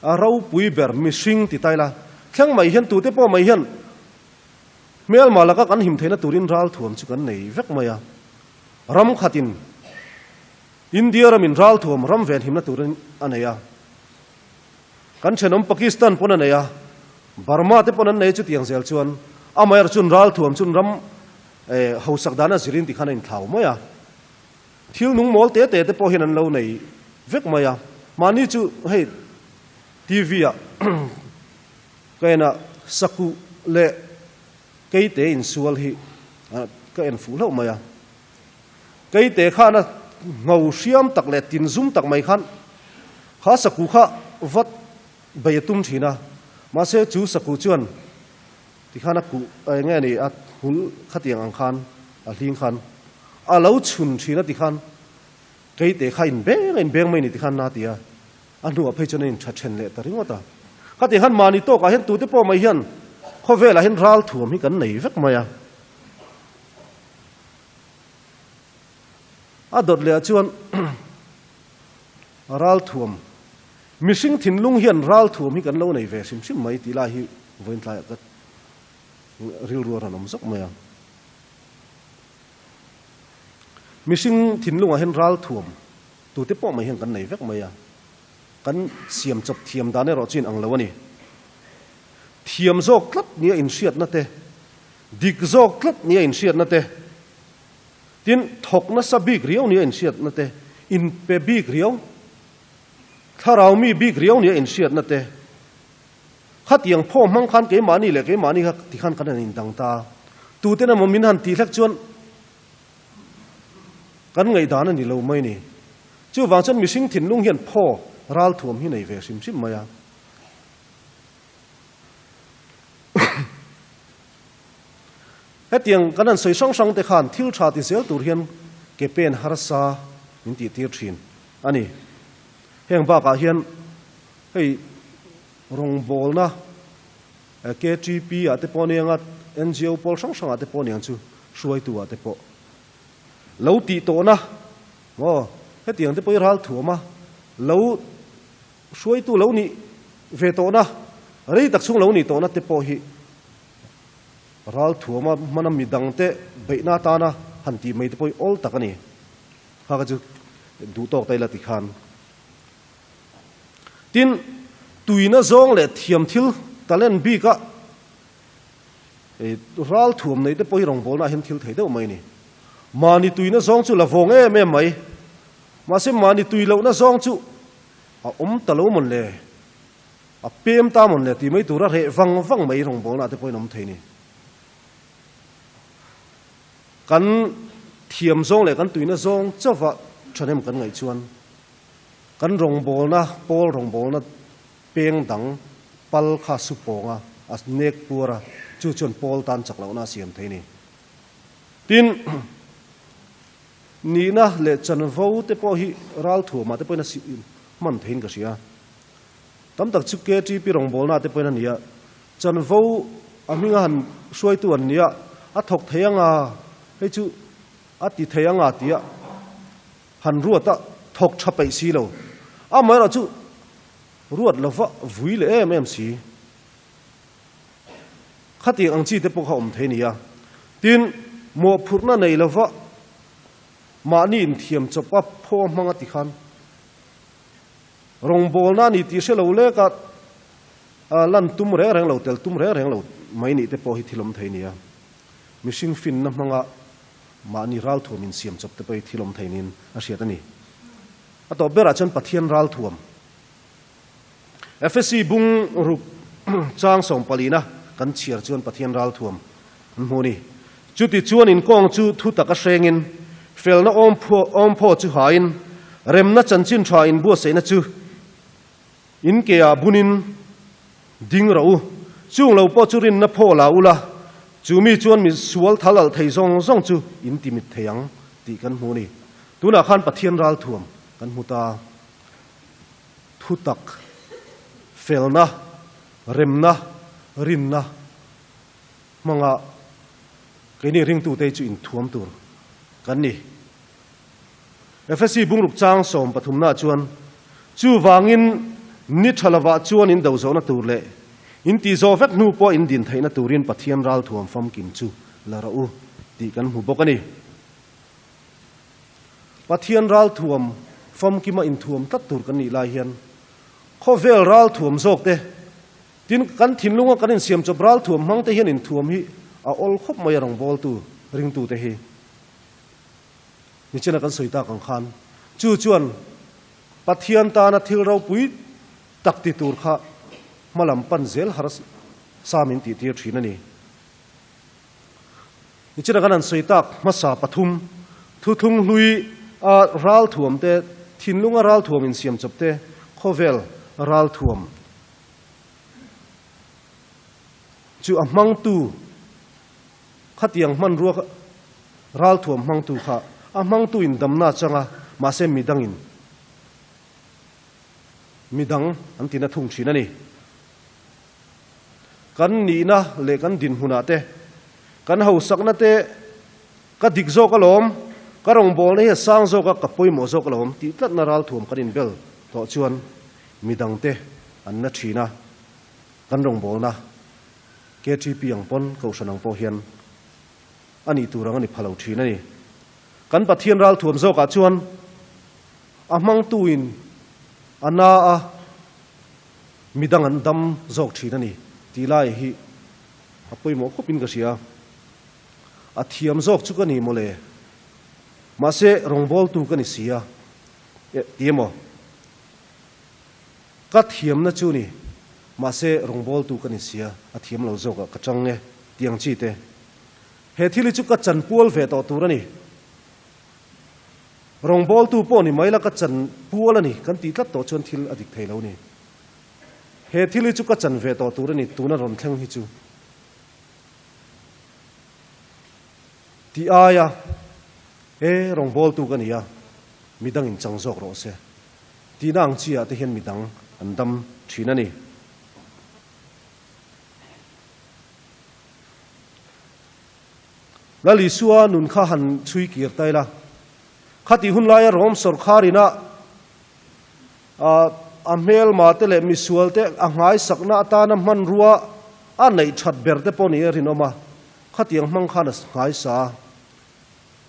a ropui ber mihring ti ta ila, thleng mai hian tute pawh mai hian hmelma laka kan him theihna turin ralthuam chu kan nei vek mai a. Ram khatin India ramin ralthuam ram venhimna turin a nei a. Kan thenawm Pakistan pawn a nei a, Burma te pawn an nei a chutiang zel chuan amaherawh chuan ralthuam chuan ram hausak dana zirin tikhan a inthlau mai a. Thil nung mawl te te te pawh hian an lo nei vek mai a. Mahni chu hei TV ah ka en a, sakuh leh keite insual hi ka en fuh hlauh mai a. Keite khan a ngho hriam tak leh tin zum tak mai khan kha saku kha vat bei a tum thin a, mahse chu saku chuan tikhan a kuh eng nge ni a hul khatiang ang khan a hling khan a lo chhun thin a tikhan keite kha inbeng a inbeng mai ni tikhan na ti a, a hnuah phei chuan a intha then leh ta ringawt a. Khatiang khan mahni tawkah hian tute pawh mai hian khawvelah hian ralthuam hi kan nei vek mai a. A dawt leh ah chuan ralthuam, mihring thinlung hian ralthuam hi kan lo nei ve hrim hrim mai tih lai hi vawiin tlaiah ka rilru a rawn awm zawk mai a. Mihring thinlungah hian ralthuam tute pawh mai hian kan nei vek mai a, kan siam chawp thiam dan erawh chu inang lo a ni. Thiam zawk tlat nia inhriatna te, Dik zawk tlat nia inhriatna te, tin thawk nasa bik riau nia inhriatna te, inpe bik riau, thlarau mi bik riau nia inhriatna te, khatiang phaw hmang khan keimahni leh keimahni kha tikhan kan han indang ta. Tuten emaw min han tih hlek chuan kan ngaihdan a ni lo mai ni. Chuvang chuan mihring thinlung hian phaw ralthuam hi nei ve hrim hrim mai a. Hetiang kan han sawi hrang hrang te khan thil tha ti zel tur hian ke pen harsa min tih tir thin a ni. Heng bakah hian hei rawngbawlna KTP ah te pawh aniang a, NGO pawl hrang hrang ah te pawh aniang chu hruaitu ah te pawh lo tih tawhna maw hetiang te pawh hi ralthuam a lo Hruaitu lo nih ve tawhna, rei tak chhung lo nih tawhna te pawh hi ralthuama hmana midangte beihna atana han tih mai te pawh hi awl tak a ni. Kha kha chu duh tawk ta ila ti khan. Tin, tuina zawng leh thiam thil talent bika ralthuam nei te pawh hi rawngbawlnaah hian thil thei deuh mai a ni. Mahni tuina zawng chu la vawng em em mai. Mahse mahni tui lohna zawng chu a awm ta lo mawn le, a pem ta mawn le tih mai tura reh vang vang mai rawngbawlna te pawhin awm thei ni. Kan thiam zawng leh kan tuina zawng chauha thahnem kan ngaih chuan kan rawngbawlna, pawl rawngbawlna peng dang pal kha su pawnga a nek puar a, chu chuan pawl tan chak lohna a siam thei ni. Tin, Nihna leh chanvo te pawh hi ralthuamah te pawhin a hman theiin ka hria. Tam tak chu KTP rawngbawlna te pawhin a ni a, chanvo a hminga han hruaitu an nia, a thawk thei anga, hei chu a ti thei anga tia han ruat a thawk tha peih si lo. Amaherawh chu ruat lova vui leh em em si. Khatiang ang chi te pawh kha awm thei a ni a. Tin, mawhphurhna nei lova mahni inthiam chawp a phaw hmang a ti khan rawngbawlna a ni tih hre lo lek a, lan tum reng reng lo, tel tum reng reng lo mai nih te pawh hi thil awm thei a ni a. Mihring finna hmanga mahni ralthuam insiam chawp te pawh hi thil awm thei niin a hriat a ni. A tawp berah chuan Pathian ralthuam. Efesi bung ruk chang sawmpalina kan chhiar chuan Pathian ralthuam an hmu a ni. Chuti chuan inkawng chu thu taka hrengin, felna awmphaw chu hain, remna chanchin tha inbuatsaihna chu in keah bunin ding rawh u. Chung lo pawh chu rinna phaw la ula, chu mi chuan mi sual thal alh thei zawng zawng chu in timit thei ang tih kan hmu a ni. Tunah khan Pathian ralthuam kan hmu ta. Thutak, felna, remna, rinna hmanga keini ringtute chu inthuam tur kan ni. Efesi bungruk chang 13 na chuan, Chuvangin ni tha lovah chuan in do zawhna tur leh in tih zawh vek hnu pawh in din theihna turin Pathian ralthuam famkim chu la rawh u tih kan hmu bawk a ni. Pathian ralthuam famkima inthuam tlat tur kan nih lai hian khawvel ralthuam zawk te, tin kan thinlunga kan insiam chawp ralthuam hmang te hian inthuam hi a awl khawp mai a rawngbawltu ringtute hi. Nichina kan sawi tak ang khan chu chuan Pathian tana thil ropui tak ti tur kha hmalam pan zel har sa min tihtir thin a ni. Nichina kan han sawi tak hmasa pathum, thuthlung hlui a ralthuam te, thinlunga ralthuam insiam chawp te, khawvel ralthuam chu a hmangtu khatiang hmanrua ralthuam hmangtu kha a hmangtu in damna changa mahse midangin midang an tina thung thin a ni. Kan nihna leh kan dinhmunah te, kan hausakna te ka dik zawk alawm, ka rawngbawlna hi a sang zawk a, ka pawimawh zawk alawm tih tlatna ralthuam kan inbel tawh chuan midangte an na thin a, kan rawngbawlna KTP ang pawn Kohhran ang pawh hian a nih tur ang a ni pha lo thin a ni. Kan Pathian ralthuam zawkah chuan a hmangtuin a na a, Midang an dam zawk thin a ni tih lai hi a pawimawh khawpin ka hria. A thiam zawk chu ka ni mawle. Mahse rawngbawltu ka ni si a, eh ti emaw? Ka thiamna chu ni, mahse rawngbawltu ka ni si a, a thiam lo zawkah ka chang e tih ang chi te. He thil hi chu ka chanpual ve tawh tur a ni. Rawngbawltu pawh ni mai la ka chan pual a ni kan tih tlat tawh chuan thil a dik thei lo ni. He thil hi chu ka chan ve tawh tur a ni tuna rawn thleng hi chu. Tih aia e rawngbawltu ka ni a, midang in chang zawk rawh se. Tihna ang chi ah te hian midang an dam thin a ni. Lal Isua nun kha han chhui kir ta ila, khatih hun laia Rom sawrkhar ina a hmelma te leh misual te a nghaisakna atana hmanrua a neih that ber te pawh ni a rinawm a, khatiang hmang khan a nghaisa a,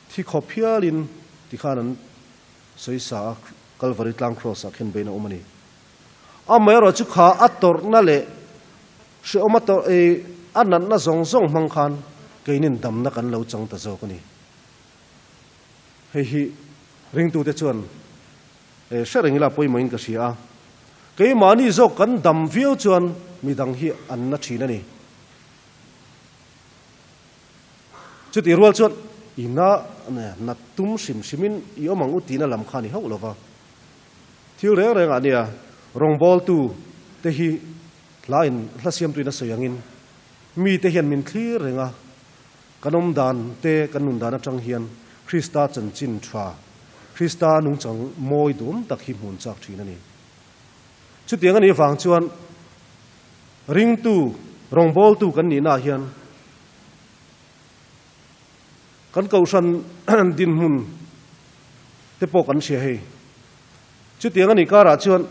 thi khawp hialin tikhan an sawisa a, Kalvari tlang Kraws ah khen bein a awm a ni. Amaherawh chu kha a tawrhna leh hrehawm a tawrh ei a natna zawng zawng hmang khan keinin damna kan lo chang ta zawk a ni. Hei hi ringtute chuan hre reng ila pawimawhin ka hria a, keimahni zawk kan dam viau chuan midang hi an na thin a ni. Chutih rual chuan i na nat tum hrim hrimin i awm ang u tihna lam kha a ni hauh lova. Thil reng reng ah nia rawngbawltu te hi hla in hla siamtu in a sawi angin mi te hian min thlir reng a, kan awm dan te kan nun dan atang hian Krista chanchin tha, Krista nungchang mawi duhawm tak hi hmun chak thin a ni. Chutiang a nih vang chuan ringtu rawngbawltu kan nihna ah hian Kan kohhran dinhmun te pawh kan hria hei. Chutiang a nih karah chuan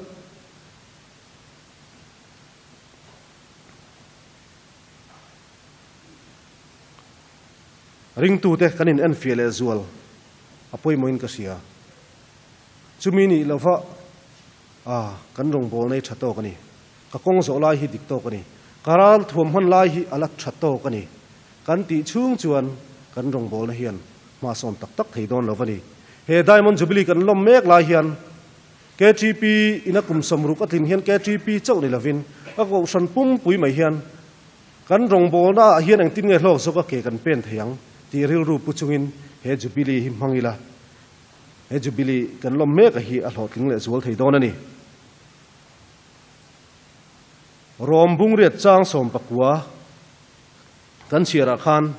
ringtute kan in enfiah leh zual a pawimawhin ka hria. Chumi nih lova a kan rawngbawlna hi tha tawk a ni. Ka kawng zawh lai hi dik tawk a ni. Ka ral thuam hman lai hi a la tha tawk a ni. Kan tih chhung chuan kan rawngbawlna hian hma sawn tak tak thei dawn lo va ni. He Diamond Jubilee kan lawm mek lai hian KTP ina kum 60 a tlin hian KTP chauh ni lovin ka kohhran pumpui mai hian Kan rawngbawlna ah hian engtin nge hlawk zawk a ke kan pen thei ang tih rilru pu chungin he Jubilee hi hmang ila, he Jubilee kan lawm mek a hi a hlawhtling leh zual thei dawn a ni. Rawm bungriat chang 19 kan chhiarah khan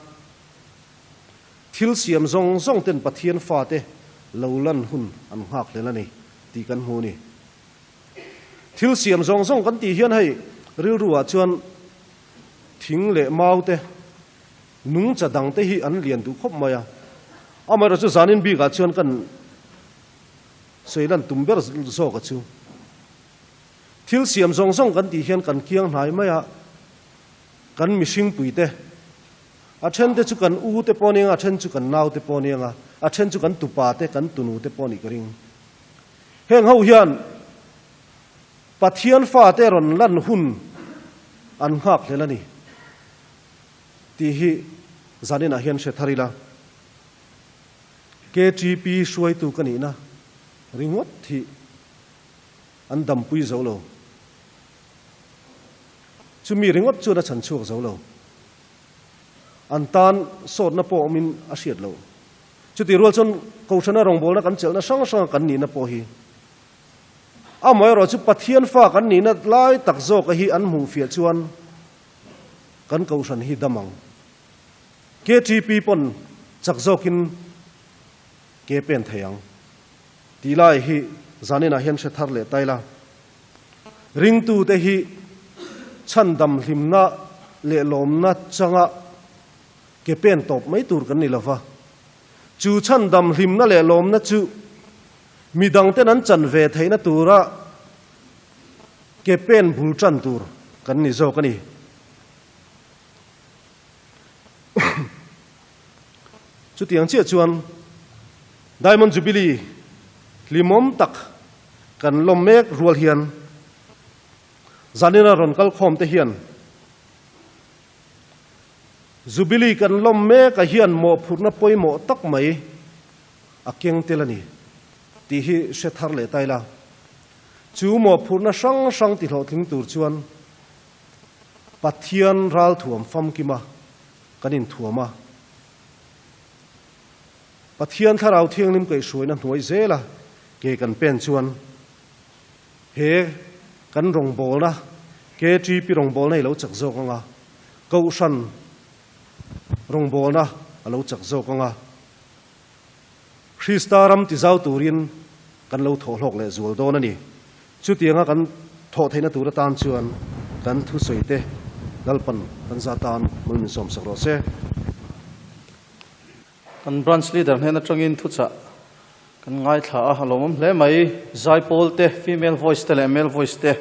thil siam zawng zawng ten Pathian fate lo lan hun an nghak hlel a ni tih kan hmu a ni. Thil siam zawng zawng kan tih hian hei rilru ah chuan thing leh mau te, nungcha dang te hi an lian duh khawp mai a. Amaherawhchu zanin bik ah chuan kan sawi lan tum ber zawk a chu. Thil siam zawng zawng kan tih hian kan kiang hnai mai a, kan mihring pui te, a then te chu kan u te pawh nia, a then chu kan nau te pawh nia, a then chu kan tupa te, kan tunu te pawh nih ka ring. Heng ho hian Pathian fate rawn lan hun an nghak hlel a ni tih hi zaninah hian hre thar ila. KTP hruaitu ka nihna ringawt hi an dampui zo lo. Chumi ringawt chuan a chhan chhuak zo lo. An tan sawtna pawh awmin a hriat loh. Chutih rual chuan Kohhrana rawngbawlna kan chelhna hrang hranga kan nihna pawh hi amaherawhchu Pathian fa kan nihna lai tak zawka hi an hmuh fiah chuan kan Kohhran hi dam ang. KTP pawn chak zawkin ke pen thei ang tih lai hi zaninah hian hre thar leh ta ila. Ringtute hi chhandam hlimna leh lawmna changa Ke pen tawp mai tur kan ni lo va, chu chhandam hlimna leh lawmna chu mi dangten an chan ve theihna tura ke pen bul tan tur kan ni zawk a ni. Chutiang chiah chuan Diamond Jubilee hlimawm tak kan lawm mek rual hian zanina rawn kalkhawm te hian Jubilee kan lawm mek a hian mawhphurhna pawimawh tak mai a keng tel a ni tih hi hre thar leh ta ila. Chu mawhphurhna hrang hrang tihlawhtling tur chuan Pathian ralthuam famkima kan inthuam a, Pathian Thlarau Thianghlim kaihhruaina hnuai zela ke kan pen chuan he kan rawngbawlna, KTP rawngbawlna hi lo chak zawk ang a, Kohhran rawngbawlna a lo chak zawk ang a, Krista ram tizau turin kan lo thawh hlawk leh zual dawn a ni. Chutianga kan thawh theihna tur atan chuan kan thusawi te Lalpan kan za tan hmul min sawmsak rawh se. Kan Branch Leader hnen atangin thuchah kan ngaithla a, a lawmawm hle mai. Zaipawl te, female voice te leh male voice te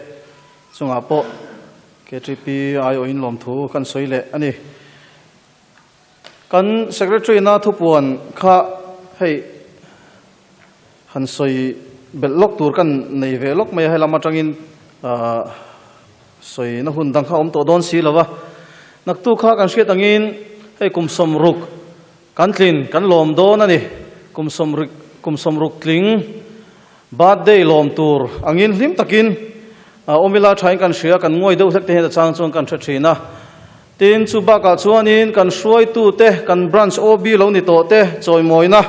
chungah pawh KTP aiawhin lawmthu kan sawi leh a ni. Kan Secretary na thupuan kha hei han sawi belh lawk tur kan nei ve lawk mai a, helam atangin sawi na hun dang kha awm tawh dawn si lo va. Naktu kha kan hriat angin hei kum 60 kan tlin kan lawm dawn a ni. Kum 60 kum 60 tling birthday lawm tur angin hlim takin awmila thain kan hria kan ngawi deuh hlek te hian a chang chuan kan hre thin a. Tin chu bakah chuanin kan hruaitu te kan branch OB lo ni tawh te chawimawina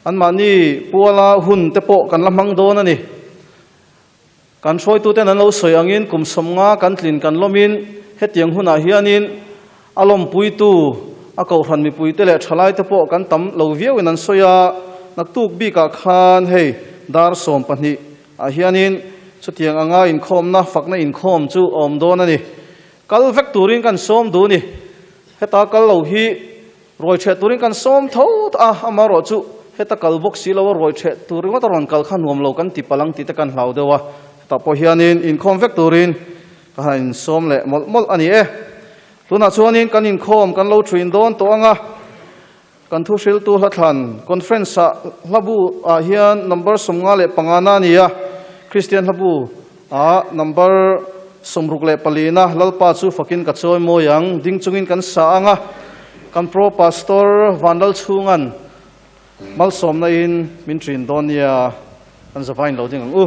anmahni puala hun te pawh kan la hmang dawn a ni. Kan hruaitu ten an lo sawi angin kum 50 kan tlin kan lawmin hetiang hunah hianin a lawmpuitu a kohhran mipui te leh thalai te pawh kan tam lo viauin an sawi a. Naktuk bikah khan hei dar 12 ah hianin chutiang anga inkhawmna fakna inkhawm chu a awm dawn a ni. Kal vek turin kan sawm duh a ni. Heta kal lo hi ruai theh turin kan sawm tho a, amaherawh chu heta kal bawk si lo a ruai theh tur ringawt a rawn kal kha nuam lo kan ti palang tih te kan hlau deuh a. Hetah pawh hianin inkhawm vek turin ka han insawm leh mawlh mawlh a ni e. Tunah chuanin kan inkhawm kan lo thuin dawn tawh ang a, kan thu hriltu hlathlan conference ah hlabu ah hian number 55 na a ni a, Christian hlabu ah number 64 na Lalpa chu fakin ka chawi mawi ang ding chungin kan sa ang a, kan pro pastor Vanlal chhungan malsawmna in min thin dawn nia kan zavain lo ding ang u.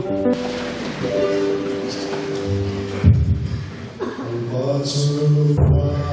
Lalpa chu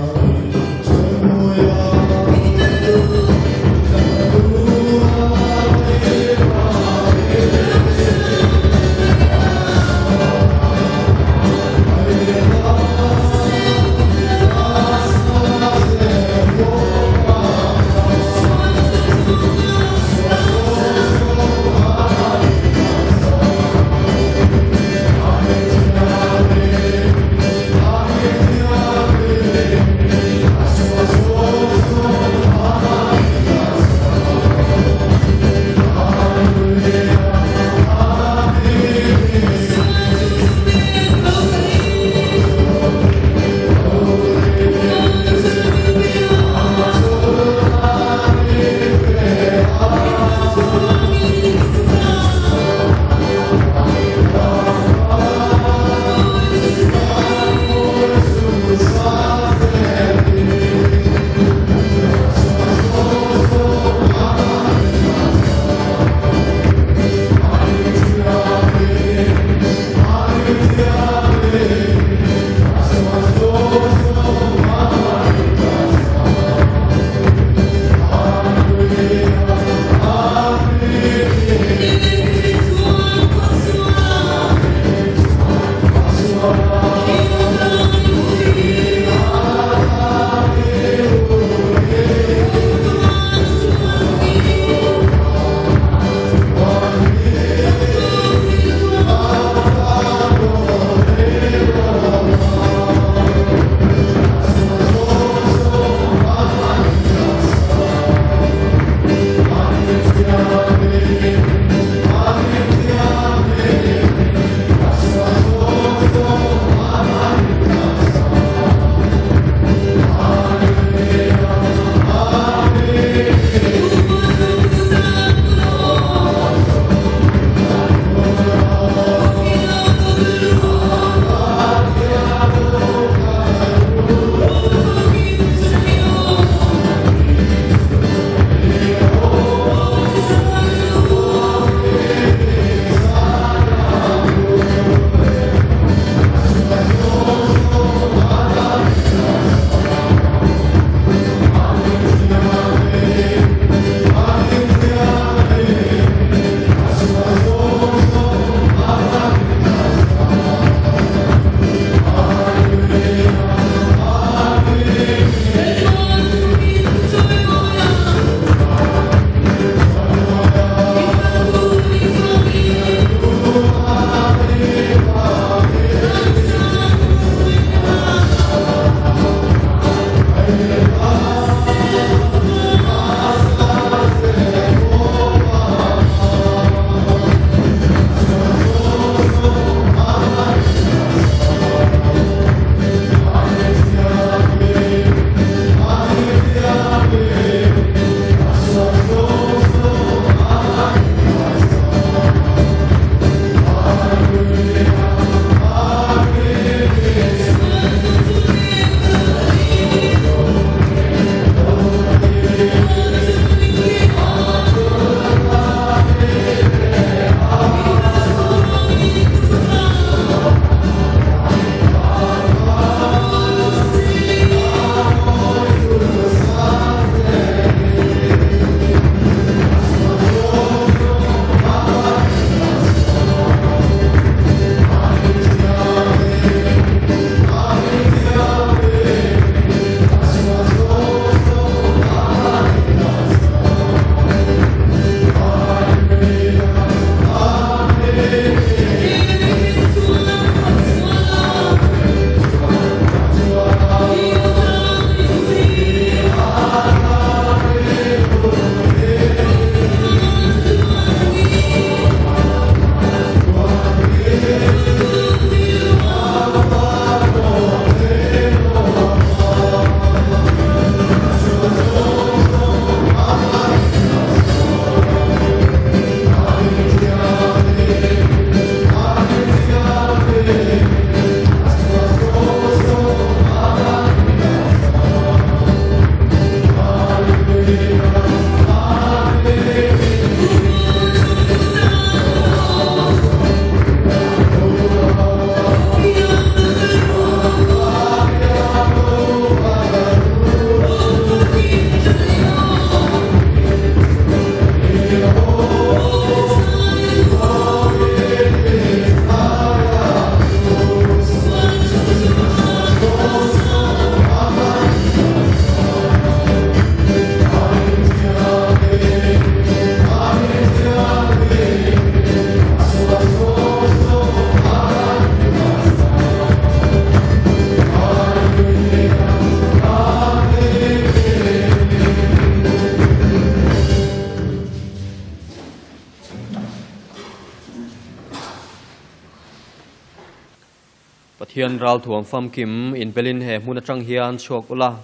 Pathian ralthuam famkim inbelin he hmun atang hian chhuak ula.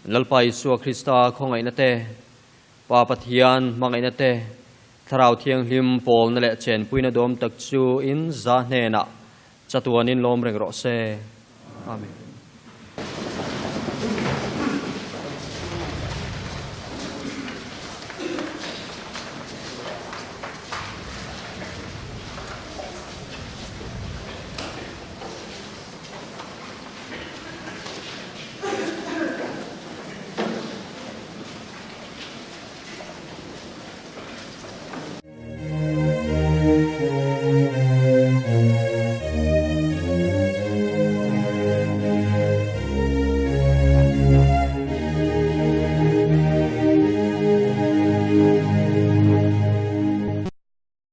Lalpa Isua Krista khawngaihna te, Pa Pathian hmangaihna te, Thlarau Thianghlim pawlna leh chenpuina dawm tak chu in za hnenah chatuanin lawm reng rawh se. Amen.